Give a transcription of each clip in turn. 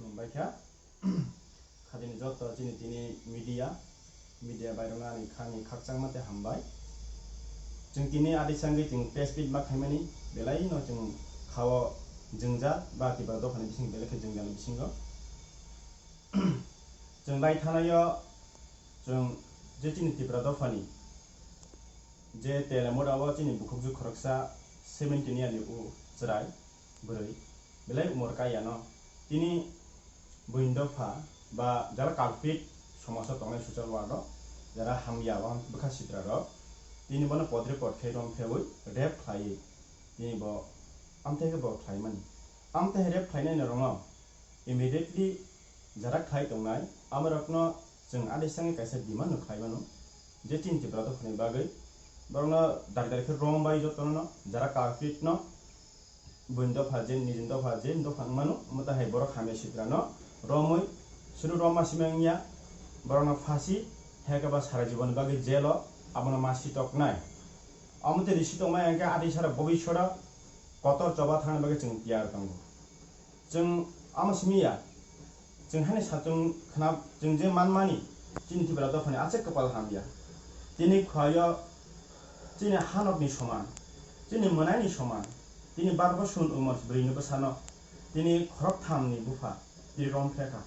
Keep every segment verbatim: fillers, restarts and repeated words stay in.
Khulumbai kha. Khadini joto chini tini media, media bairokno ani khani khakchangma tei hambai. Chwng tini adi sangwi chwng press meet ma khaimani, belai no chwng khao jwngjal ba Tipra dophani bising belai khe jwngjal ni bisingo. Chwng lai thanaio chwng je chini Tipra dophani je Telemura o chini bukhukjwk khoroksa seventeen year ni u chwrai bwrwi belai umor kaiya no tini buini dopha ba jara culprit somajo tongnai social world o jara hamya o bwkha sitra rok tini bono podre pod khe rom khewi rape khlaiwi tini bo amthai khe bo khlaimani. Amthai rape khlainai no rwngno immediately jara khlai tongnai amorokno chwng adisangwi kaisa demand no khlai mano je chini Tipra dophani bagwi borokno dari dari khe rom bai jotono jara culprit no buini dopha je nijini dopha je dopha wngmano omo tahai borok hamya sitra no romwi suru rom ma simi wngya borokno phasi hekhe ba sara jiboni bagwi jail o abono ma sitoknai. Omo tei risi tongmai hwnkhe adisara bobiswro kotor choba thangna bagwi chwng tiyar tongo. Chwng omo simi ya, chwng haino sa chwng khna chwng je manmani chini Tipra dophani aswk kwpal hamya. Tini khuaio chini hanokni soman, chini mwnaini soman, tini bar bosong umor bwrwini bwsano tini khoroktham ni bupha tini rom phekha.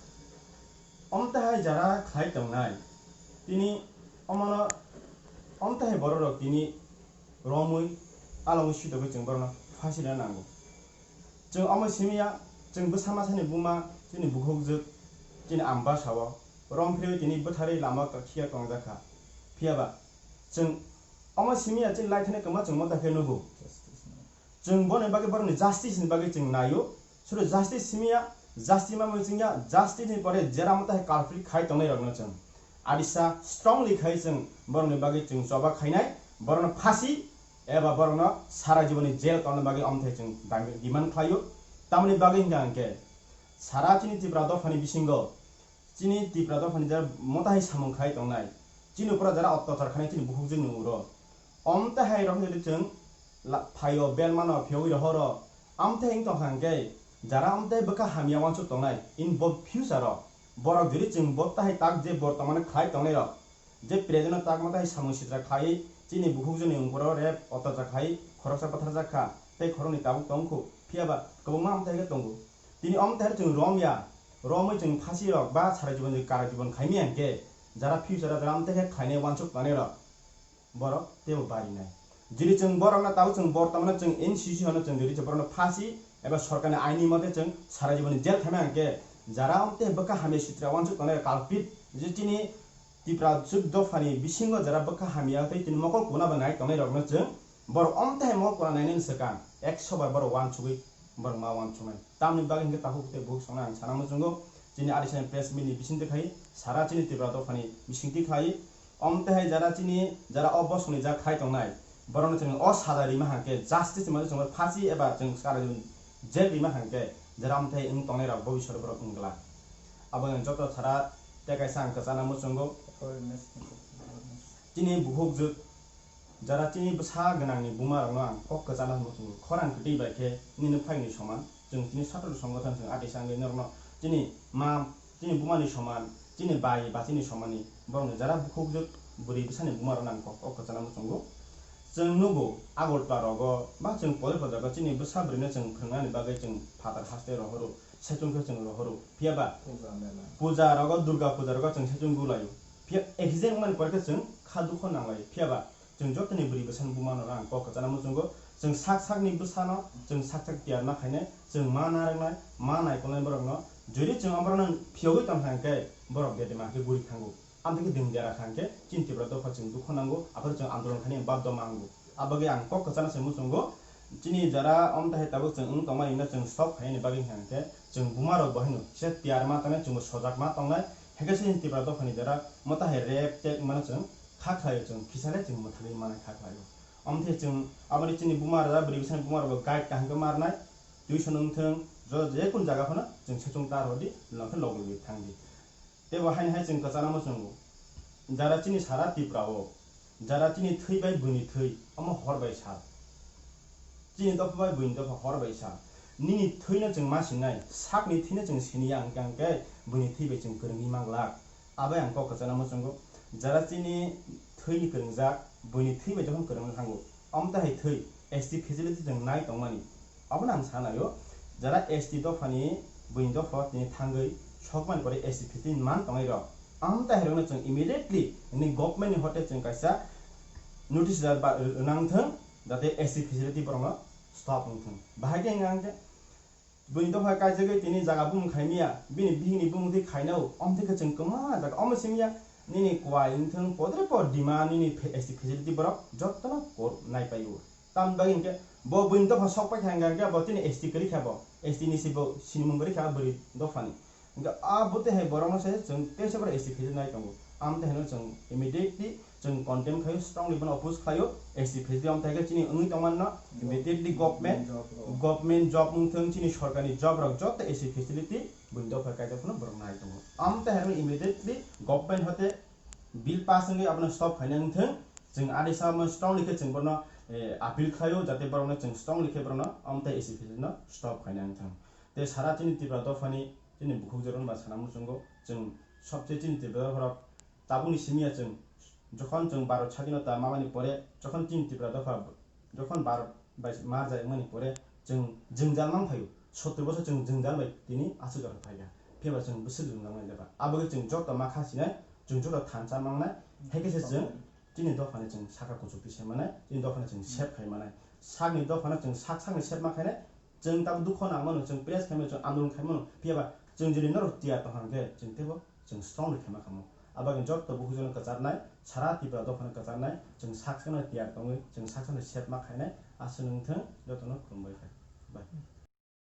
Omtahai jara khlai tongnai tini omono omtahai bororok tini romwi alongwi sitogwi chwng borokno phasina nango. Chwng omo simiya chwng bwsa masani buma chini bukhukjwk chini ambasao rom phirwi tini bwtharwi lama khiya tongjakha. Phiyaba chwng omo simiya chini laithani kwma chwng mota khe nugo. Chwng boni bagwi borokni justice ni bagwi chwng naio. Suru justice simiya, justice mamwi chwngya, justice ni pore jera mota hai culprit khai tongnai rokno chwng adisa strongly khai chwng borokni bagwi chwng choba khainai, borokno phasi eba borokno sara jiboni jail tongna bagwi amthai chwng dang-, demand khlaio. Tamoni bagwi hwnkha hwnkhe sara chini Tipra dophani bisingo chini Tipra dophani jara mota hai samung khai tongnai, chini upora jara ottachar khanai chini bukhukjwkni uro. Omtahai rok jodi chwng la-, phaio belmano phiyogwi rohoro, amtahai wng tongkha hwnkhe jara amtahai bwkha hamya uansuk tongnai in bo future o borok jodi chwng bo tahai tak je bortomano khlai tongnai rok je present o tak motahai samung sitra khlai chini bukhukjwkni ungkuro rape ottachar khai khoroksa bwtharjak kha tei khoroknwi tabuk tongkhu phiyaba kwbangma amtahai khe tongo. Tini omtahai chwng romya, romwi chwng phasi rok ba sara jibon kara jibon khaimya hwnkhe jara future o jara amtahai khe khlainai uansuk tongnai rok. Borok teibo barinai. Jodi chwng borokno tabuk chwng bortomano chwng N C C hono chwng jodi chwng borokno phasi eba sorkarni aini mote chwng sara jiboni jail khaima hwnkhe jara omtei bwkha hamya sitra uansuk tongnai culprit je chini Tipra chwk dophani bisingo jara bwkha hamya tei tini mokol kuna bo nai tongnai rokno chwng borok omtei mokol kuna nainani swkang ekso bar borok uansugwi borok ma uansuknai. Tamni bagwi hwnkhe takhuk tei bukhuk songno ang sana muchungo. Chini adisani press meet ni bisingtwi khai sara chini Tipra dophani bisingtwi khai omtehai jara chini jara o bosongni jak khai tongnai borokno chwng o sada rima hwnkhe justice ni mane chwng phasi eba chwng sara jail rima hwnkhe jara omtehai wng tongnai rok bobiswt borok wng glak. Abo wng joto sara tei kaisa ang kwchana muchungo. Chini bukhuk jwk Jara chini bwsa gwnangni buma rokno ang kok kwchana muchungo, khorang kwtwi bai khe nini phaini soman, chwng chini satro songothan chwng atwi sangwi norokno chini ma, chini bumani soman, chini bai ba chini somani borokni jara bukhukjwk bwrwi bwsani buma rokno ang kok, kok kwchana muchungo. Chwng nugo Agartala rogo ba chwng pore pore jaga chini bwsa bwrwino chwng phwrwngnani bagwi chwng phatar haste rohoro, saichung khe chwng rohoro, phiyaba puja mela, puja rogo, Durga puja rogo chwng saichung gulaio, phiya exam wngmani pore khe chwng kha dukho nanglaio, phiyaba Chwng jotoni bwrwi bwsani bumano ang kok kwchana muchungo. Chwng sak sakni bwsano chwng sak sak tiyar ma khainai, chwng ma narwknai, ma naikolnai borokno. Jodi chwng aborokno phiyogwi tong kha hwnkhe borok bedema khe guri thango. Amtwi khe ding dera kha hwnkhe chini Tipra dopha chwng dukho nango, aphuru chwng andolon khainai baddo ma wngo. Abagwi ang kok kwchana se muchungo. Chini jara omtahai tabuk chwng wng tongmani hwnna chwng stop khainani bagwi hwnkhe chwng bumarok bo haino kisa tiyar ma tongnai, chwngbo sojak ma tongnai. Hwnkhe chini Tipra dophani jara mwtahai rape tei wngmano chwng kha khlaio chwng, kisa le chwng mwthangwi manai kha khlaio. Omo tei chwng aboni chini buma rok, bwrwi bwsani buma rok bo guide kaham khe ma rwnai, tuition wng thung, jo je kun jaga phano chwng saichung ta rw di, lok khe lok logwi thang di. Tei bo haino hai chwng kwchana muchungo, jara chini sara Tripura o, jara chini thwi bai buini thwi, omo hor bai sal. Chini dopha bai buini dopha hor bai sal. Nini thwino chwng ma sinai, sakni thwino chwng siniya hwnkhe, hwnkhe buini thwi bai chwng kwrwngwi manglak. Abai ang kok kwchana muchungo, jara chini thwini kwrwngjak, buini thwi bai jokhon kwrwngwi thango, omtahai thwi S T facility chwng nai tongmani. Abono ang sanaio, jara S T dophani buini dopha tini thangwi sokmani pore S T facility man tongnai rok, omtahai rokno chwng immediately nini government ni hote chwng kaisa notice da ba, rwnang thwng, jate S T facility borokno stop wng thwng. Bahai khe hwnka hwnkhe, buini dopha kaijagwi tini jaga bumung khaimya, bini bihikni bumung twi khainao, omtwi khe chwng kwma jaga omo simiya, nini kwai wng thwng, podre pod dima nini fe-, S T facility borok jotono kor nai paio. Tamni bagwi hwnkhe bo buini dopha sok pai kha hwnka hwnkhe bo tini S T kwrwi kha bo, S T ni se bo sinimung kwrwi kha bwrwi dophani. Hwnkhe a bwtwi hai borokno se chwng tei se borok S T facility nai tongo. Amtwi haino chwng immediately chwng condemn khaio, strongly bono oppose khlaio, S T facility amtwi hai khe chini wngwi tongmani no immediately government, government job wng thwng, chini sorkarni job rok joto S T facility buini dopha kaijak phano borok nai tongo. Amtwi haino immediately government hote bill pass wngwi abono stop khaina wng thwng, chwng adisa omo strongly khe chwng bono, eh, appeal khlaio, jate borokno chwng strongly khe borokno amtwi S T facility no stop khaina wng thwng. Tei sara chini Tripura dophani chini bukhuk jorong ba sana muchungo chwng sobse chini Tripura dophano tabukni simi ya chwng jokhon chwng Bharat sadhinota mamani pore jokhon chini Tripura dopha jokhon Bharat bai ma jai mani pore chwng jwngjal mang phaio, sottur bosor chwng jwngjal bai tini aswk jora phaikha, phiya ba chwng bwswk jwngjal mang jaba. Abo khe chwng joto ma kha sinai, chwng joto thansa mangnai, hai khe se chwng chini dophani chwng saka kuchuk twi se manai, chini dophani chwng sep khai manai, sakni dophano chwng sak sakni sep ma khainai, chwng tabuk dukho nang mano, chwng press khai mano, chwng andolon khai mano, phiya ba chwng jodi norok tiyar tong kha hwnkhe chwng teibo chwng strongly khaima khamu. Abagwi joto bukhukjano kwcharnai, sara Tripura dophano kwcharnai, chwng sak sakno tiyar tongwi, chwng sak sakno sep ma khainai, aswk wng thwng, jotono khulumbai kha. Bye.